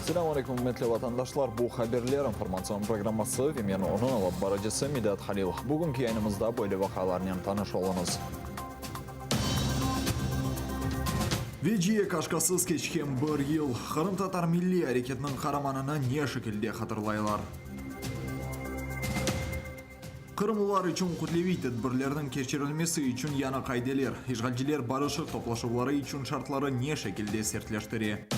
Selâm aleyküm, ürmetli vatandaşlar! Bu Haberler informatsion programması ve men onıñ alıp barıcısı Midat Halilov. Bugünki yayınımızda böyle vaqialarnen tanış oluñız. Veciye Kaşkasız keçken bir yıl. Qırımtatar milliy areketiniñ qaramanını ne şekilde hatırlaylar? Qırımlılar içün kütleviy tedbirlerniñ keçirilmesi içün yañı qaideler, İşğalciler barışıq toplaşuvları içün şartları ne şekilde sertleştire?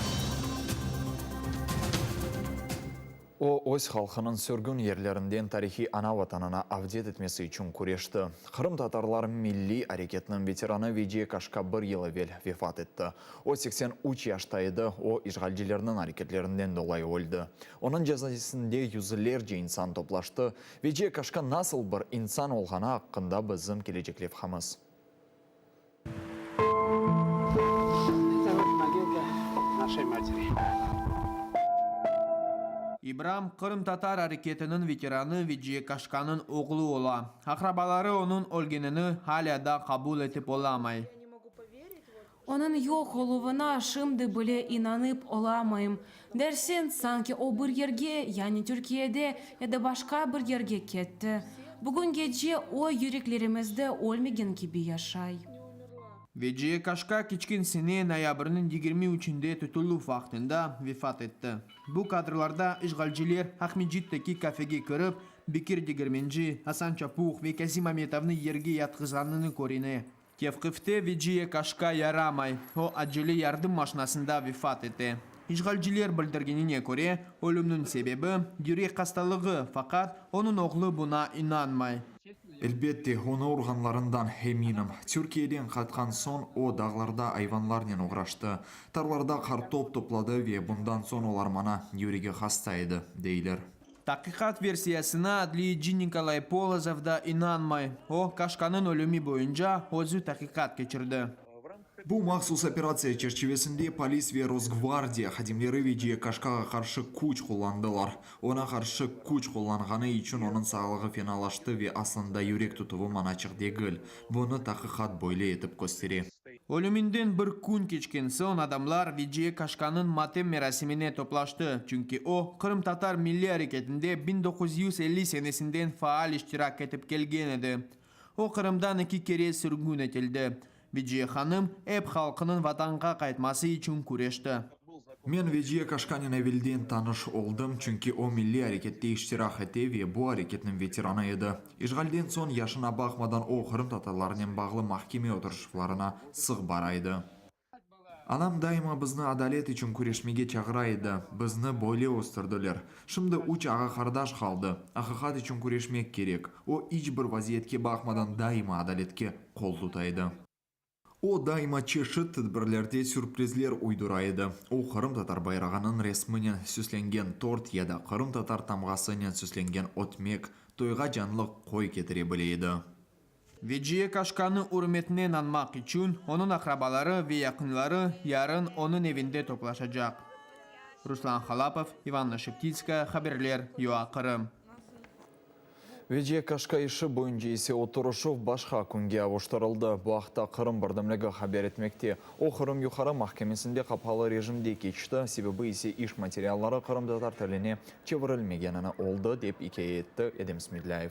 O, öz halqınıñ sürgün yerlerinden tarihiy ana vatanına avdet etmesi içün küreşti. Qırımtatarlar milliy areketiniñ veteranı Veciye Kaşka bir yıl evel vefat etti. O, 83 yaşta edi, o, işğalcilerniñ areketlerinden dolayı öldi. Onıñ cenazesinde yüzlerce insan toplaştı. Veciye Kaşka nasıl bir insan olğanı aqqında bizim kelecek levhamız. İbram, qırımtatar areketiniñ veteranı Veciye Kaşkanıñ oğlu ola. Aqrabaları onıñ ölgenini alâ daa qabul etip olamay. Onıñ yoq oluvına şimdi bile inanıp olamayım. Dersiñ, sanki o bir yerge, yani Türkiyede ya da başqa bir yerge ketti. Bugüngece o yüreklerimizde ölmegen kibi yaşay. Veciye Kaşka keçken sene noyabrniñ 23-nde tutuluv vaqtında vefat etti. Bu kadrlarda işğalciler Aqmescitteki kafege kirip, Bekir Degermenci, Asan Çapuh ve Kazim Ametovnı yerge yatqızğanını körüne. Tevqifte Veciye Kaşka yaramay, o, acele yardım maşinasında vefat ete. İşğalciler bildirgenine köre, ölümniñ sebebi, yürek hastalığı, faqat onıñ oğlu buña inanmay. Elbette, onı urğanlarından eminim. Türkiyeden qaytqan soñ o, dağlarda ayvanlarnen oğraştı, tarlarda qartop topladı ve bundan soñ olar maña, yüregi hasta edi, deyler. Taqiqat versiyasına adliyeci Nikolay Polozov da inanmay. O, Kaşkanıñ ölümi boyunca özü taqiqat keçirdi. Bu mahsus operatsiya çerçivesinde polis ve Rosgvardiya hadimleri Veciye Kaşkağa qarşı küç qullandılar. Oña qarşı küç qullanğanı içün onıñ sağlığı fenalaştı ve aslında yürek tutuvı manaçıq degil. Bunı taqiqat böyle etip köstere. Ölüminden bir kün keçken soñ adamlar Veciye Kaşkanıñ matem merasimine toplaştı, çünki o, qırımtatar milliy areketinde 1950 senesinden faal iştirak etip kelgen edi. O, Qırımdan eki kere sürgün etildi. Veciye hanım ep halqınıñ Vatanğa qaytması içün küreşti. Men Veciye Kaşkanen evelden tanış oldım, çünki o milliy arekette iştirak ete ve bu areketniñ veteranı edi. İşğalden soñ yaşına baqmadan o, qırımtatarlarnen bağlı mahkeme oturışuvlarına sıq bara edi. Anam daima bizni adalet içün küreşmege çağıra edi. Bizni böyle östürdiler. Şimdi üç ağa-qardaş qaldı. Aqiqat içün küreşmek kerek. O, iç bir vaziyetke baqmadan daima adaletke qol tuta edi. O, daima çeşit tedbirlerde sürprizler uydura edi. O, qırımtatar bayrağınıñ resminen süslengen tort ya da qırımtatar tamğasınen süslengen ötmek, toyğa canlı qoy ketire bile edi. Veciye Kaşkanı ürmetnen añmaq içün onıñ aqrabaları ve yaqınları yarın onıñ evinde toplaşacaq. Ruslan Halapov, İvanna Şeptitskaya, haberler, UA Qırım. Veciye Kaşka işi boyunca ise oturışuv başqa künge avuştırıldı. Bu aqta Qırım birdemligi haber etmekte. O, Qırım Yuqarı mahkemesinde qapalı rejimde keçti, sebebi ise iş materialları qırımtatar tiline çevirilmegenini oldı, dep ikâye etti Edem Smedlâyev.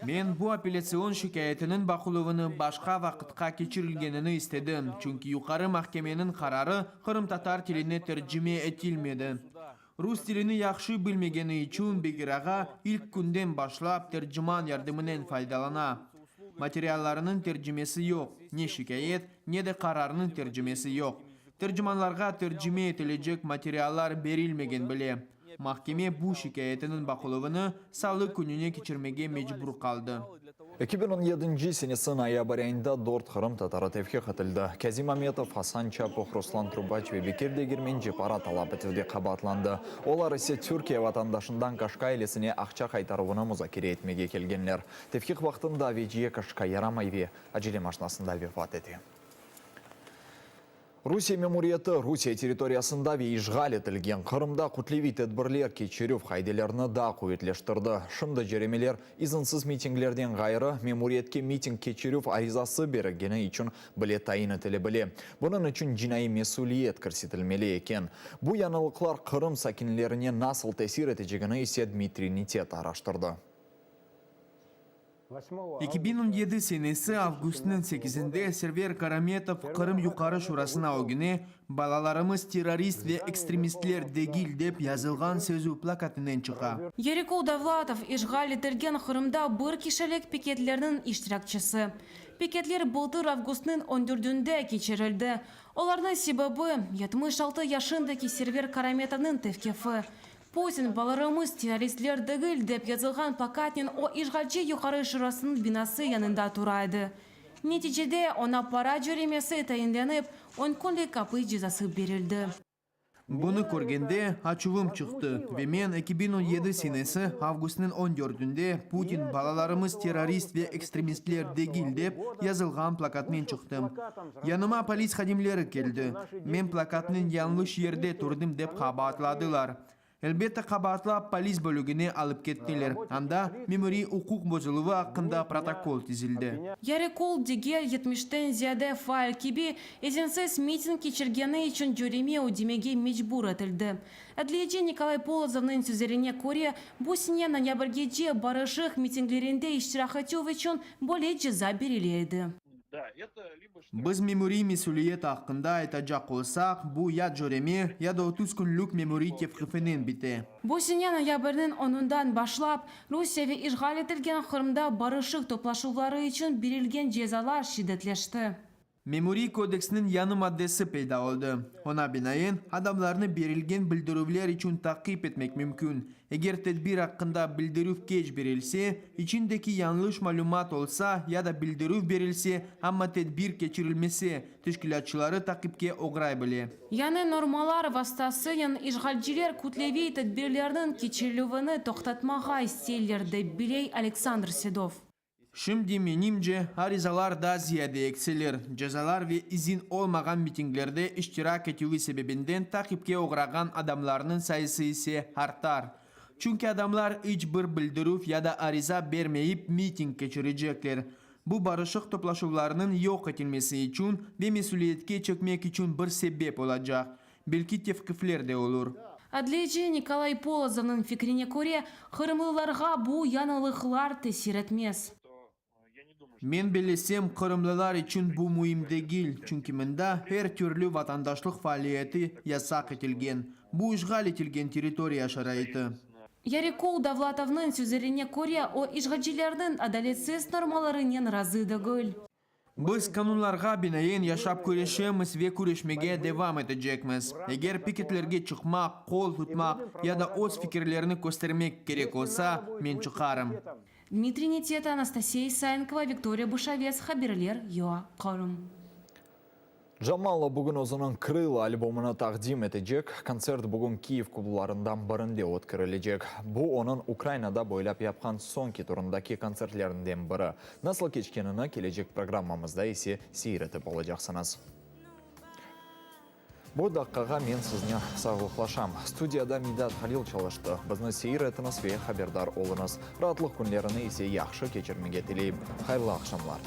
Men bu apellâtsion şikâyetiniñ baqıluvını başqa vaqıtqa keçirilgenini istedim, çünki Yuqarı mahkemeniñ qararı qırımtatar tiline tercime etilmedi. Rus tilini yahşı bilmegeni içün Bekir ağa ilk künden başlap terciman yardımınen faydalana. Materiallarınıñ tercimesi yoq, ne şikâyet, ne de qararnıñ tercimesi yoq. Tercimanlarğa tercime etilecek materiallar berilmegen bile. Mahkeme bu şikâyetiniñ baqıluvını salı kününe keçirmege mecbur qaldı. 2017 senesi noyabr ayında dört qırımtatarı tevfiq etildi. Kâzim Ametov, Hasan Çapuh, Ruslan Trubaç ve Bekir Degermenci para talap etüvde qabaatlandı. Olar ise Türkiye vatandaşından Kaşka ailesine aqça qaytaruvını muzakere etmege kelgenler. Tevfiq vaqtında Veciye Kaşka yaramay ve acele maşnasında vefat ete. Rusiye memuriyeti Rusiye territoriyasında ve işğal etilgen Qırımda kütleviy tedbirler keçirüv qaidelerini daa quvetleştirdi. Şimdi cöremeler izinsiz mitinglerden ğayrı, memuriyetke miting keçirüv arizası berilgeni içün bile tayin etile bile. Bunıñ içün cinaiy mesüliyet kirsetilmeli eken. Bu yañılıqlar Qırım sakinlerine nasıl tesir etecegini ise Dmitriy Niteta araştırdı. 2017 senesi avgustnıñ sekizinde Server Karametov Qırım Yuqarı Şurasına ögüne Balalarımız terrorist ve ekstremistler degil dep yazılğan sözü plakatınen çıqa. Yarikul Davlatov, işğal etilgen Qırımda bir kişilik piketlerniñ iştirakçisi. Piketler bıltır avgustnıñ on dördünde keçirildi. Olarnıñ sebebi, 76 yaşındaki Server Karametovnıñ tevqifi. Putin, balalarımız terroristler degil dep yazılğan plakatnen o işğalci Yuqarı Şurasınıñ binası yanında tura edi. Neticede, oña para cöremesi tayinlenip, on künlik apis cezası berildi. Bunı körgende, açuvım çıqtı ve men 2017 senesi avgustnıñ on dördünde Putin, balalarımız terrorist ve ekstremistler degil dep yazılğan plakatnen çıqtım. Yanıma polis hadimleri keldi. Men plakatnen yañlış yerde turdım dep qabaatladılar. Elbette qabaatlap polis bölügine alıp kettiler. Anda memuriy uquq bozuluvı aqqında protokol tizildi. Yarikul diger yetmişten ziyade faal kibi izinsiz miting keçirgeni içün cöreme ödemege mecbur etildi. Adliyeci Nikolay Polozovnıñ sözlerine köre, bu sene noyabrgece barışıq mitinglerinde iştirak etüv içün böyle ceza berile edi. Biz memuriy mesüliyet aqqında aytacaq olsaq, bu ya cöreme, ya da 30 künlük memuriy tevqifinen bite. Bu sene noyabrniñ onundan başlap, Rusiye ve işğal etilgen Qırımda barışıq toplaşuvları içün berilgen cezalar şiddetleşti. Memuriy kodeksniñ yañı maddesi peyda oldı. Oña binaen, adamlarnı berilgen bildirüvler içün taqip etmek mümkün. Eger tedbir aqqında bildirüv keç berilse, içindeki yañlış malümat olsa ya da bildirüv berilse, amma tedbir keçirilmese, teşkilâtçıları taqipke oğray bile. Yañı normalar vastasınen işğalciler kütleviy tedbirlerniñ keçirilüvini toqtatmağa isteyler, dep biley Aleksandr Sedov. Şimdi, menimce, arizalar daa ziyade eksilir. Cezalar ve izin olmağan mitinglerde iştirak etüvi sebebinden taqipke oğrağan adamlarnıñ sayısı ise artar. Çünki adamlar iç bir bildirüv ya da ariza bermeyip miting keçirecekler. Bu barışıq toplaşuvlarnıñ yoq etilmesi içün ve mesüliyetke çekmek içün bir sebep olacaq. Belki tevqifler de olur. Adliyeci Nikolay Polozovnıñ fikrine köre, qırımlılarğa bu yañılıqlar tesir etmez. Men bellesem, qırımlılar içün bu müim degil, çünki mında er türlü vatandaşlıq faaliyeti yasaq etilgen. Bu işğal etilgen territoriya şaraiti. Yarikul Davlatovnıñ sözlerine köre, o işğalcilerniñ adaletsiz normalarınen razı degil. Biz qanunlarğa binaen yaşap küreşemiz ve küreşmege devam etecekmiz. Eger piketlerge çıqmaq, qol tutmaq ya da öz fikirlerini köstermek kerek olsa, men çıqarım. Dmitriy Niteta, Anastasiya Isayenkova, Viktoriya Bışovets, Haberler, UA, Qırım. Jamala bugün özüniñ Krıla albomını taqdim etecek. Kontsert bugün Kiyev klublarından birinde ötkerilecek. Bu, onıñ Ukrainada boylap yapqan soñki turındaki kontsertlerinden biri. Nasıl keçkenini kelecek programmamızda ise seyir etip olacaqsıñız. Bu daqqağa men siznen sağlıqlaşam. Studiyada Midat Halil çalıştı. Bizni seyir etiñiz ve haberdar oluñız. Raatlıq künlerini ise yahşı keçirmege tileyim. Hayırlı aqşamlar!